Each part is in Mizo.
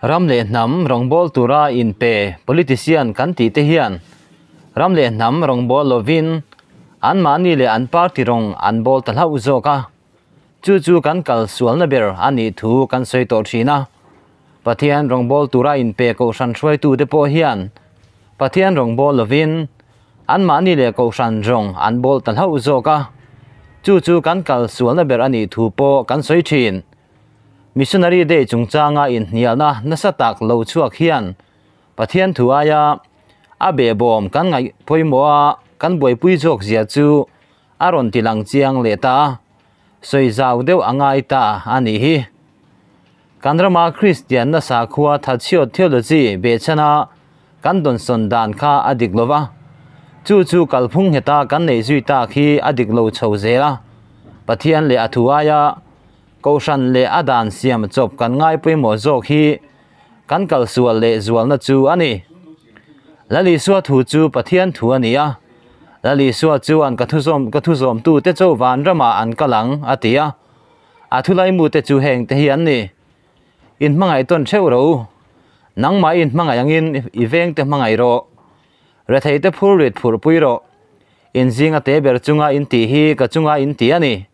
Ram leh hnam rawngbâwl tura inpe politician kan tih te hian ram leh hnam rawngbâwl lovin anmahni leh an party rawng an bâwl ta hlauh zawk a. Chu chu kan kal sualna ber a nih thu kan sawi tawh thin a. Pathian rawngbâwl tura inpe kohhran hruaitute pawh hian Pathian rawngbâwl lovin anmahni leh kohhran rawng an bâwl ta hlauh zawk a. Chu chu kan kal sualna ber a nih thu pawh kan sawi thin. Missionary Day chungchanga inhnialna nasa tak lo chhuak hian Pathian thu aia a behbawm kan ngaih pawimawh a, kan buaipui zawk zia chu a rawn ti lang chiang leh ta a, sawi zau deuh a ngai ta a nih hi. Kan rama Kristianna sakhua thatchhiawt theology behchhana kan dawnsawn dan kha a dik lo va, chu chu kalphung ngheta kan neih zui tak hi a dik lo chho zel a, Pathian leh a thu aia Kohhran leh a dan siam chawp kan ngai pawimawh zawk hi kan kalsual leh zualna chu a ni. Lal Isua thu chu Pathian thu a ni a, Lal Isua chuan ka thuzawm ka thuzawmtute chu vanramah an kal ang a ti a, a thulaimute chu hengte hi an ni. In hmangaih tawn theuh rawh u, nangmah in hmangaih angin i vengte hmangaih rawh, retheite phur rit phurhpui rawh, in zinga te ber chunga in tih hi ka chunga in ti a ni.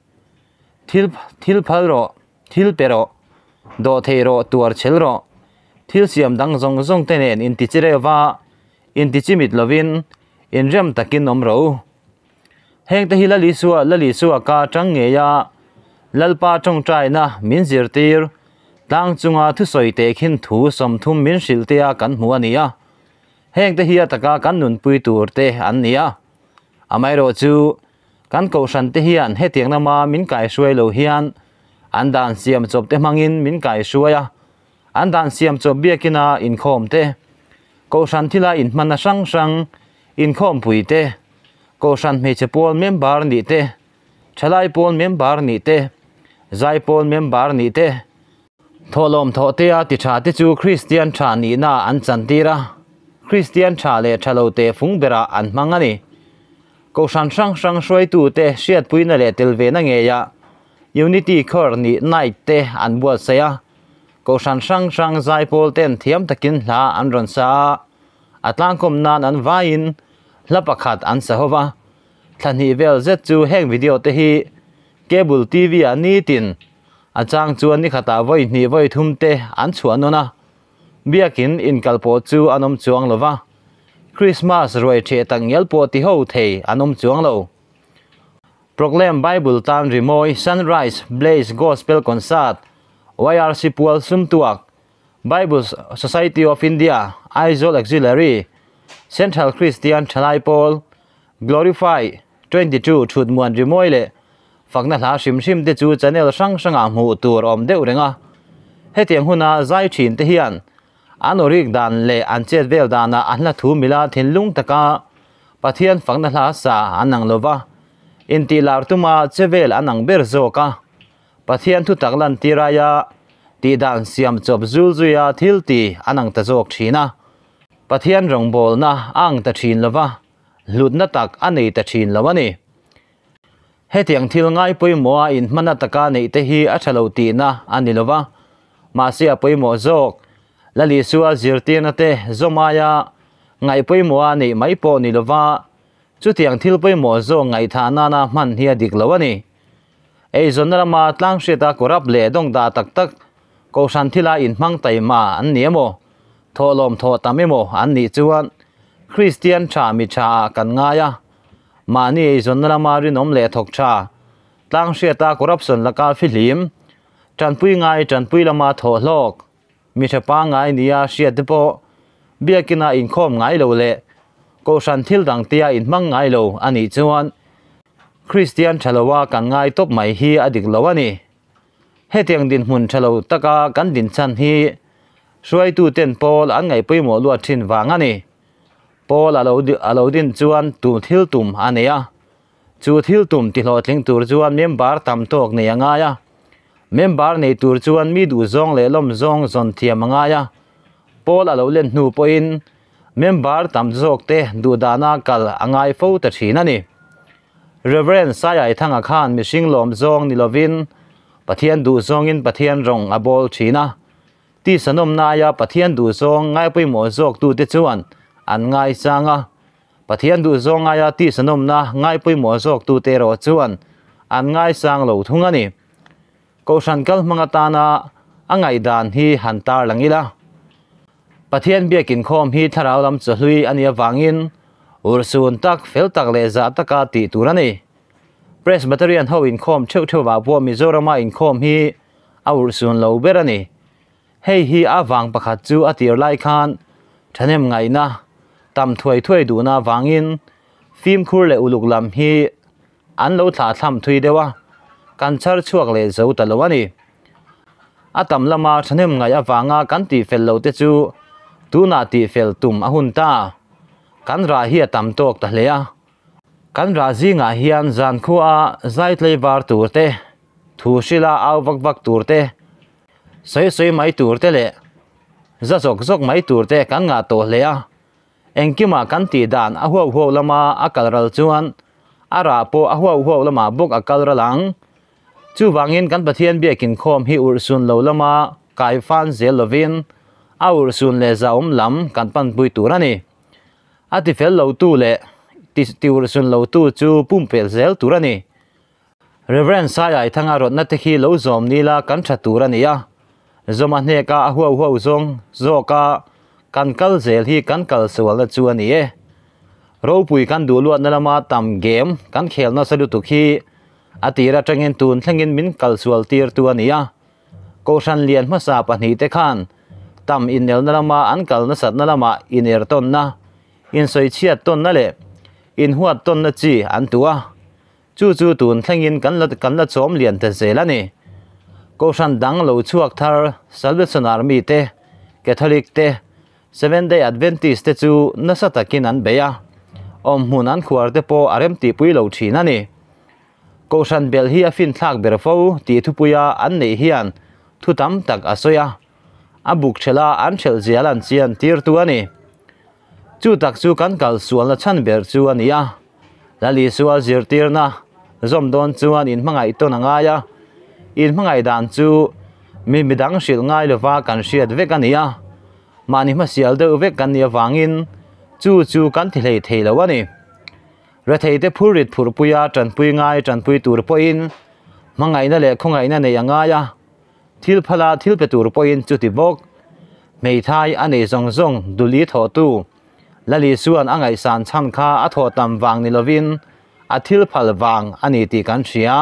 Thil thil phal rawh, thil pe rawh, dawh thei rawh, tuar chhel rawh. Thil siam dang zawng zawng te nen inti chi reuh va, inti chi mit lovin, inrem takin awm rawh u. Heng te hi Lal Isua, Lal Isua ka tang ngei a, Lalpa tawngtaina min zirtir, tlang chunga thusawi tehkhin thu 30 min hrilh te a kan hmu a ni a. Heng te hi a taka kan nunpui tur te an ni a. Amaherawh chu Kan kohhran te hian hetiang lama min kaihruai lo hian an dan siam chawp te hmangin min kaihruai a, an dan siam chawp biakina inkhawm te, kohhran thila inhmanna hrang hrang inkhawmpui te, kohhran hmeichhe pawl member nih te, thalai pawl member nih te, zai pawl member nih te, Thawhlawm thawhtea ti tha te chu Kristian tha nihna an chantir a, Kristian tha leh tha lo te fung berah an hmang a ni. Kohhran hrang hrang hruaitute hriatpuina leh tel vena ngeiah Unity Choir nih Night te an buatsaih a, Kohhran hrang hrang zaipawl ten thiam takin hla an rawn sa a, a tlangkawm nan an vaiin hla pakhat an sa ho va. Thla hnih vel zet chu heng video te hi Cable TV ah nitin A chang chuan ni khatah vawi hnih vawi thum te an chhuah nawn a, biakin inkal pawh chu an awm chuang lo va, Krismas ruai ṭheh tak ngial pawh ti ho thei an awm chuang lo. Proclaim Bible tan rimawi Sunrise Blaze Gospel Concert, YRC Pual Sumtuak, Bible Society of India, Aizawl Auxiliary, Central Kristian Thalai Pawl, Glorify 22 Thutmuan rimawi leh Fakna hla hrim hrim te chu channel hrang hrangah hmuh tur a awm deuh reng a. Hetiang huna zai thin te hian an awrik dan leh an chet vel danah an hla thu mila thinlung taka Pathian fakna hla sa an ang lova, intih lar tuma che vel an ang ber zawk a. Pathian thutak lantir aia tihdan siam chawp zul zuia thil ti an ang ta zawk thin a. Pathian rawngbawlna a ang ta thin lova, hlutna tak a nei ta thin lo a ni. Hetiang thil ngai pawimawha inhmana taka neih te hi a tha lo tihna a ni lo va, mahse a pawimawh zawk. Lal Isua zirtirna te zawm aia ngaih pawimawha neih mai pawh ni lo va, chutiang thil pawimawh zawk ngaihthah nana hman hi a dik lo a ni. Eizawnna lama tlanghriata corrupt leh dawngdah tak tak kohhran thila inhmang taima an ni emaw, thawhlawm thawh tam emaw an nih chuan Kristian tha mi tha ah kan ngai a. Mahni eizawnna lama rinawm leh thawk tha, tlang hriata corruption laka fihlim, tanpui ngai tanpui lama thawh hlawk, mi tha pangngai nia hriat te pawh biakina inkhawm ngai lo leh kohhran thil dang tia inhmang ngai lo a nih chuan Kristian tha loa kan ngai tawp mai hi a dik lo a ni. Hetiang dinhmun tha lo taka kan dinchhan hi hruaituten pawl an ngaih pawimawh luat thin vang a ni. Paul a lo a lo din chuan tu thil tum a nei a, chu thil tum ti hlawhtling tur chuan member tam tawk nei a ngai a, member nei tur chuan mi duh zawng leh lawm zawng zawn thiam a ngai a, Paul a lo len hnu pawhin member tam zawk te duh dana kal a ngai fo ta thin a ni. Reverend Saiaithanga khan mihring lawm zawng ni lovin Pathian duh zawngin Pathian rawng a bawl thin a. Tisa nawmna aia Pathian duhzawng ngaipawimawh zawktute chuan an ngaisang a, Pathian duhzawng aia tisa nawmna ngaipawimawh zawktute erawh chuan an ngaisang lo thung a ni. Kohhran kal hmang atana a ngaihdan hi han tarlang ila. Pathian biak inkhawm hi thlarau lam chawhlui a nih avangin urhsun tak, fel tak leh zah taka tih tur a ni. Presbyterian ho inkhawm theuh theuhah pawh Mizorama inkhawm hi a urhsun lo ber a ni. Hei hi a vang pakhat chu a tir lai khan thahnem ngaihna tam thuai thuai duhna avangin fimkhur leh uluk lam hi an lo thlah thlam thui deuh a, kan chhar chhuak leh zo ta lo a ni. A tam lama thahnem ngaih avanga kan tihfel loh te chu tunah tihfel tum a hun ta. Kan rah hi a tam tawk ta hle a. Kan rah zingah hian zankhua zai tlei var tur te, thu hrila au vak vak tur te, sawi sawi mai tur te leh za zawk zawk mai tur te kan ngah tawh hle a. Engkimah kan tih dan a huau huau lama a kal ral chuan a rah pawh a huau huau lamah bawk a kal ral ang. Chuvangin kan Pathian biakin khawm hi urhsun lo lama kai fan zel lovin a urhsun leh zahawm lam kan panpui tur a ni. A tifel lotu leh ti urhsun lotu chu pumpelh zel tur a ni. Rev. Sai Aithanga rawtna te khi lo zawm nila kan tha tur a ni a, zawma hneka a huau huau zawng zawka kan kal zel hi kan kal sualna chu a ni e. Ropui kan duh luatna lama tam game kan khel nasa lutuk hi a tir atangin tun thlengin min kal sual tir tu a ni a. Kohhran lian hmasa pahnihte khan tam inelna lama an kal nasatna lamah inertawnna, insawichhiat tawnna leh inhuat tawnna chi an tu a. Chu chu tun thlengin kan la kan la chawm lian ta zel a ni. Kohhran dang lo chhuak thar Salvation Army te, Catholic te, Seventh Day Adventist te chu nasa takin an bei a, awmhmun an khuar te pawh a remtihpui lo thin a ni. Kohhran belh hi a finthlak ber fo tih thupuia an neih hian thu tam tak a sawi a, a buk ṭhelh a an ṭhelh zial an chian tirtu a ni. Chu tak chu kan kal sualna chhan ber chu a ni a. Lal Isua zirtirna zawm dawn chuan inhmangaih tawn a ngai a, inhmangaih dan chu mi midang hrilh ngai lova kan hriat vek a ni a, mahni hmasial deuh vek kan nih avangin chu chu kan ti hlei thei lo a ni. Retheite phurrit phurhpuia tanpui ngai tanpui tur pawhin hmangaihna leh khawngaihna neih a ngai a, thil phala thil pe tur pawhin chuti bawk. Hmeithai a nei zawng zawng duli thawhtu Lali chuan a ngaihsan chhan kha a thawh tam vang ni lovin a thil phal vang a ni tih kan hria.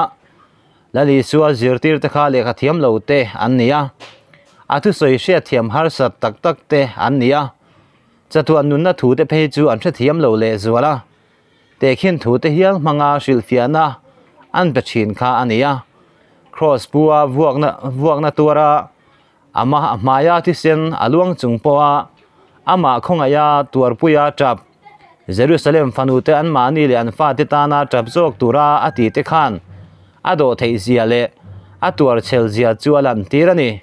Lali chua zirtirte kha lehkha thiam lo te an ni a, a thusawi hriatthiam harsat tak tak te an ni a, chatuan nunna thu te phei chu an hrethiam lo lehzual a, tehkhin thu te hial hmanga hrilhfiahna an pe thin kha a ni a. Kraws pua vuakna vuakna tuara Amah a hmaia thisen a luang chung pawha amah khawngaiha tuarpuia tap Jerusalem fanute anmahni leh an fate tana tap zawk tura a tihte khan a dawh theih zia leh a tuar chhel zia chu a lantir a ni.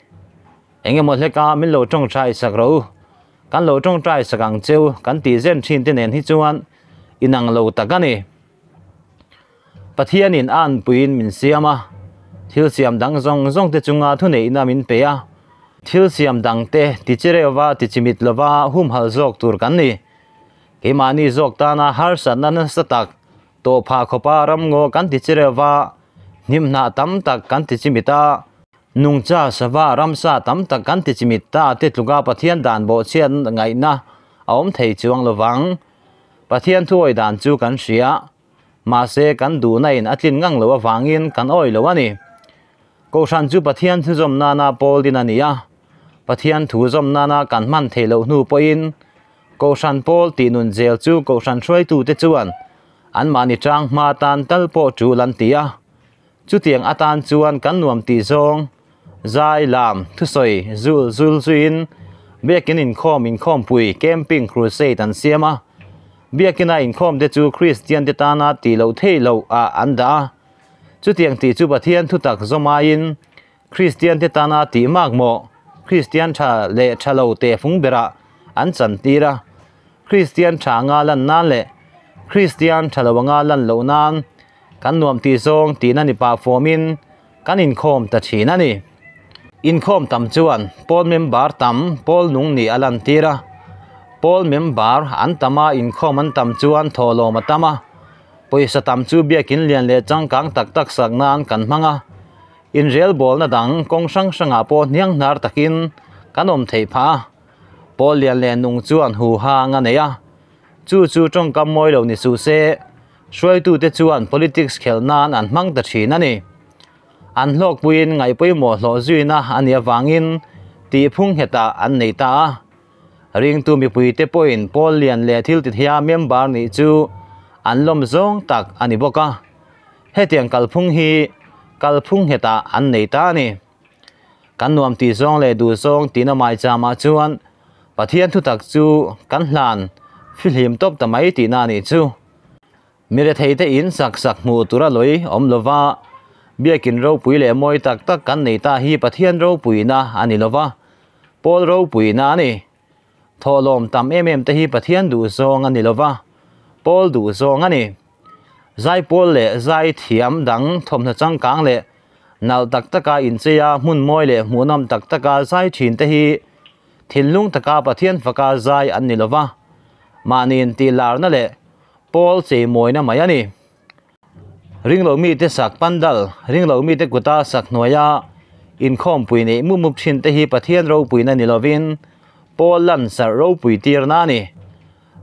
Engemaw hleka min lo tawngtai sak rawh u, kan lo tawngtai sak ang cheu kan tih zen thin te nen hi chuan inang lo tak a ni. Pathianin a anpuiin min siam a, thil siam dang zawng zawngte chunga thuneihna min pe a, thil siam dangte tichireuva tichimit lova humhal zawk tur kan ni. Keimahni zawk tana harsatna nasa tak tawh phah khawpa ramngaw kan tichireuva hnimhnah tam tak kan tichimit a, nungcha sava ramsa tam tak kan tichimit ta te tluka Pathian dan bawhchhiat ngaihna a awm thei chuang lovang. Pathian thuawi dan chu kan hria, mahse kan duhna in a tlin ngang lo avangin kan awi lo a ni. Kohhran chu Pathian thu zawm nana pawl din a ni a, Pathian thu zawm nana kan hman theih loh hnu pawhin Kohhran pawl tih nun zel chu Kohhran hruaitute chuan anmahni tang hma tan tal pawh tul an ti a. Chutiang atan chuan kan nuam tih zawng, zai, lam, thusawi, zul zul zuiin Biakin inkhawm inkhawmpui, camping, crusade an siam a. Biakina inkhawm te chu Kristian te tana tih loh theih loh ah an dah a. Chutiang tih chu Pathian thutak zawmaiin Kristian te tana tih makmawh, Kristian tha leh tha lo tehfung berah an chantir a. Kristian tha anga lan nan leh Kristian tha lo anga lan loh nan kan nuam tih zawng tihna ni pah fawmin kan inkhawm ta thin a ni. Inkhawm tam chuan pawl member tam pawl nung nih a lantir a, pawl member an tam a inkhawm an tam chuan thawhlawm a tam a, pawisa tam chu biakin lian leh changkang tak tak sak nan kan hmang a, inrelbawlna dang kawng hrang hrangah pawh hniang hnar takin kan awm theih phah a, pawl lian leh nung chuan huhang a nei a, chu chu tawngkam mawi lo ni suh se, hruaitute chuan politics khelh nan an hmang ta thin a ni. An hlawkpuiin ngaihpawimawh hlawh zuina a nih avangin tihphung nghetah an nei ta a. Ringtu mipuite pawhin pawl lian leh thil tithia member nih chu an lawm zawng tak a ni bawk a. Hetiang kalphung hi kalphung nghetah an nei ta a ni. Kan nuam tih zawng leh duh zawng tihna maichamah chuan Pathian thutak chu kan hlan fihlim tawp ta mai tihna a nih chu. Mi retheite in sak sak hmuh tura lawih awm lova, biakin ropui leh mawi tak tak kan nei ta hi Pathian ropuina a ni lova, Paul ropuina a ni. Thawhlawm tam em em te hi Pathian duhzawng a ni lova, Paul duhzawng a ni. Zaipawl leh zai thiam dang thawmhnaw changkang leh nalh tak taka incheia hmun mawi leh hmuhnawm tak taka zai thin te hi thinlung taka Pathian faka zai an ni lova, mahni intihlarna leh Pawl cheimawina mai a ni. Ringlo mite sak pandal, ringlo mite kuta sak hnuaia inkhawmpui neih mup mup thin te hi Pathian ropuina ni lovin Pawl lan sarh ropui tirna a ni.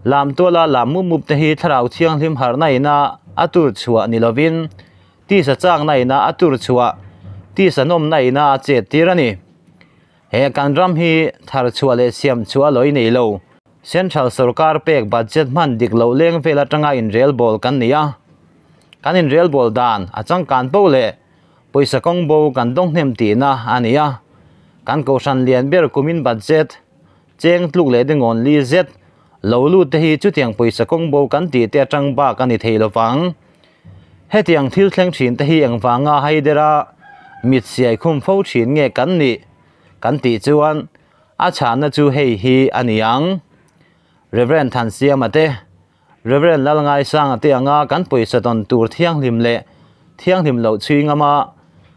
Lam tuala lam mup mup te hi thlarau thianghlim harhna ina a tur chhuah ni lovin tisa chakna ina a tur chhuah, tisa nawmna ina a chet tir a ni. He kan ram hi thar chhuah leh siam chhuah a lawi nei lo. Central sorkar pek budget hman dik loh leng vel atanga inrelbawl kan ni a. Kan inrelbawl dan a changkan poh leh pawisa kawng bo kan dawng hnem tihna a ni a. Kan kohhran lian ber kumin budget cheng tluk leh dingawn li zet lo lut te hi chutiang pawisa kawng bo kan tih te atang bak a ni thei lovang. Hetiang thil thleng thin te hi engvanga haidera mit siai khum fo thin nge kan nih kan tih chuan A chhanna chu hei hi a ni ang, Rev. Thansiama te, Rev. Lalngaisanga te anga kan pawisa tawn tur thianghlim leh thianghlim loh chhui ngam a,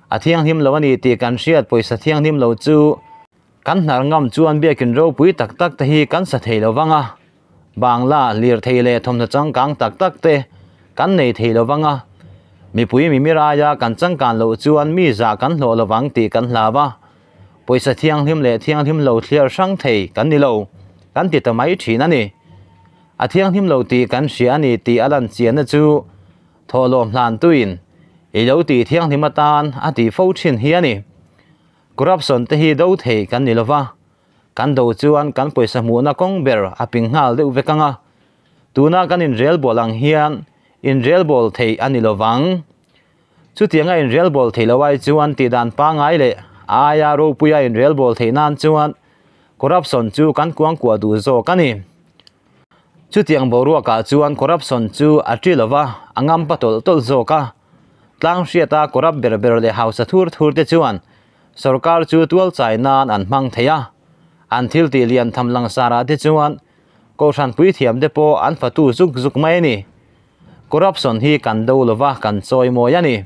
a thianghlim lo a ni tih kan hriat pawisa thianghlim lo chu kan hnar ngam chuan biakin ropui tak tak te hi kan sa thei lo vang a, Bangla lirthei leh thawmhnaw changkang tak tak te kan nei thei lo vang a, mipui mimir aia kan changkan loh chuan mi zah kan hlawh lo vang tih kan hlau a. Pawisa thianghlim leh thianghlim lo thliar hrang thei kan ni lo, kan ti ta mai thin a ni. A thianghlim lo tih kan hria a ni tih a lan chianna chu thawhlawm hlantuin i lo tih thianghlim atan a tih fo thin hi a ni. Corruption te hi do thei kan ni lova, kan do chuan kan pawisa hmuhna kawng ber a ping nghal deuh vek ang a, tuna kan inrelbawl ang hian inrelbawl theih a ni lovang. Chutianga inrelbawl theih loh ai chuan tihdan pangngai leh aia ropuia inrelbawl theih nan chuan corruption chu kan kuangkuah duh zawk a ni. Chutiang boruakah chuan corruption chu a ṭi lova, a ngampa tawlh tawlh zawk a. Tlang hriata corrupt ber ber leh hausa thur thur te chuan sorkar chu tualchai nan an hmang thei a. An thil tih lian tham langsarah te chuan kohhran puithiam te pawh an fatu zuk zuk mai a ni. Corruption hi kan do lova kan chawi mawi a ni.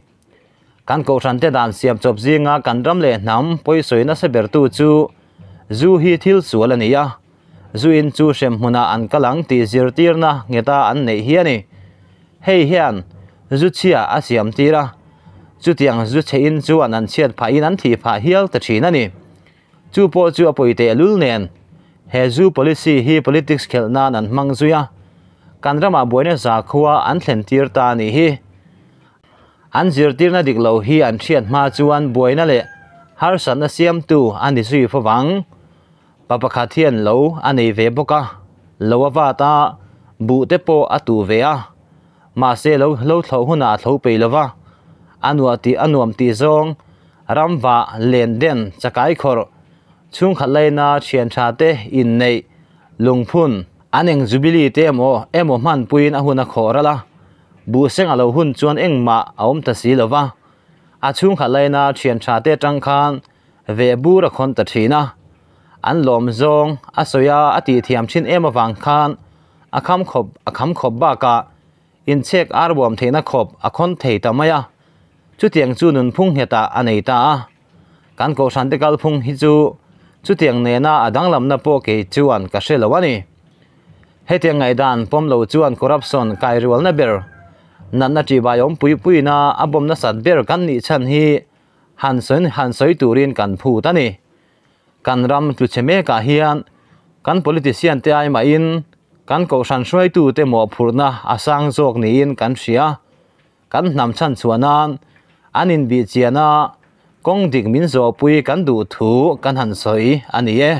Kan kohhrante dan siam chawp zinga kan ram leh hnam pawisawi nasa bertu chu zu hi thil sual a ni a, zu in chu hrem hmunah an kal ang tih zirtirna ngheta an neih hi a ni. Hei hian zu chhia a siam tir a, chutiang zu chhe in chuan an chhiat phahin an thih phah hial ta thin a ni. Chu pawh chu a pawi teh lul nen he zu policy hi politics khelh nan an hmang zui a, kan ramah buaina zakhua an thlen tir ta a nih hi. An zirtirna dik lo hi an hriat hma chuan buaina leh harsatna siamtu a ni zui fo vang. Pa pakhat hian lo a nei ve bawk a, lo a vat a, buh te pawh a tuh ve a, mahse lo lo thlauh hunah a thlo peih lo va, a nuah tih a nuam tih zawng Ramva, Lenden, Chakai khawrh, chhungkhat laina thian tha te inneih, lungphun, an eng Jubilee te emaw emaw hmanpuiin a hun a khawh ral a, buhseng a lo hun chuan engmah a awm ta si lo va, a chhungkhat laina thian tha te atang khan veh bur a khawn ta thin a, an lawm zawng a sawi a, a tihthiam thin em avang khan a kham khawp a kham khawp bakah inchhek ar buam theihna khawp a khawn thei ta mai a. Chutiang chu nunphung nghetah a nei ta a. Kan kohhran te kalphung hi chu chutiang nena a danglamna pawh kei chuan ka hre lo a ni. Hetiang ngaihdan pawm lo chuan corruption kairualna ber, natna ṭihbai awm pui puina a bawm nasat ber kan nih chhan hi han sawi han sawi turin kan phut a ni. Kan ram tluchhe mekah hian kan politician te ai mahin kan kohhran hruaitute mawhphurhna a sang zawk niin kan hria. Kan hnam chhan chhuah nan an inbih chian a, kawng dik min zawhpui kan duh thu kan han sawi a ni e.